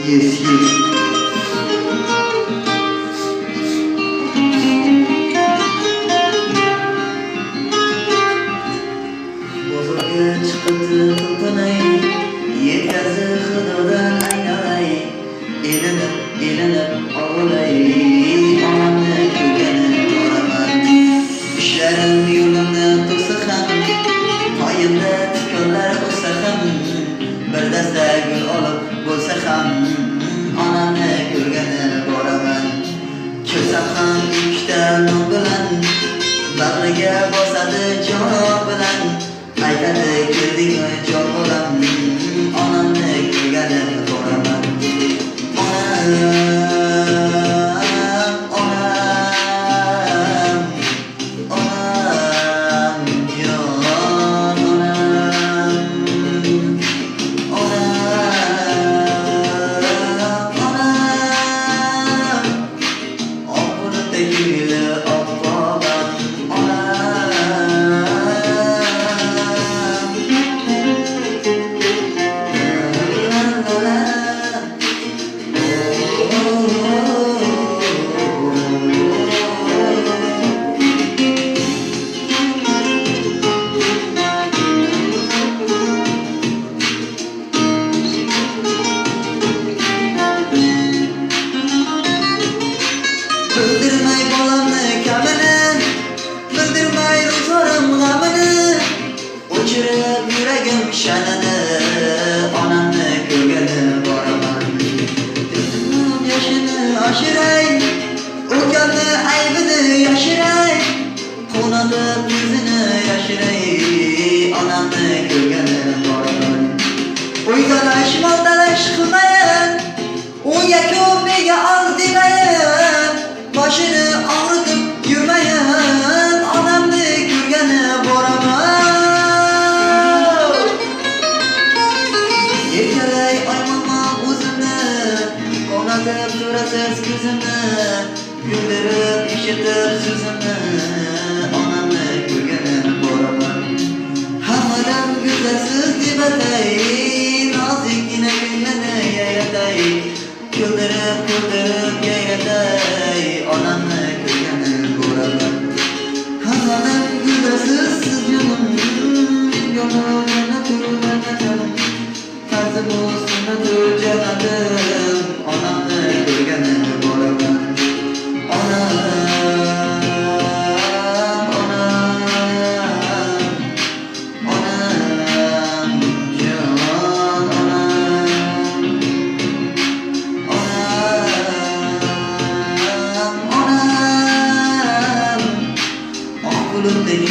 Yes, yes. Bozorga chiqibdi qulpinay, yetkazdi Xudodan aynalay, elinib, elinib og'lay, onamni ko'rgani boraman. Ishlarim yo'limni to'sa ham, poyimda tikonlar o'ssa ham, bir dasta gul olib bo'lsa ham, onamni ko'rgani boraman. Kirsam ham ikkita non bilan, bag'riga bosadi jon bilan, aytadi keldingmi jon bolam, onamni ko'rgani boraman. Onam, onam, onam, jon onam, onam, onam, oq bulutdek ko'ngli oppog'im, onam. La la la. Bildirmay bolamni kamini, bildirmay ro'zg'orim g'amini, o'chirib yuragim sha'nini, onamni ko'rgani boraman. Ko'zimning yoshini oshiray, o'kamni aybini yashiray, quvnatib yuzini yashiray, onamni ko'rgani boraman. O'y talash, mol talash qilmayin, unga ko'p nega oz demayin, boshini og'ritib yurmayin, onamni ko'rgani boraman. Erkalay oymonman o'zimni, quvnatib turasiz ko'zimni, kuldirib eshitib so'zimni, onamni ko'rgani boraman. Hammadan go'zalsiz deb atay, nozikkina ko'nglini yayratay, kuldirib kuldirib yayratay, onamni ko'rgani boraman. Hammadan go'zalsiz siz jonim, jonim jannatul jannatim, farzimu sunnatul jannatim, onamni ko'rgani boraman. Onam, onam, onam, jon onam, onam, onam, oq bulutdek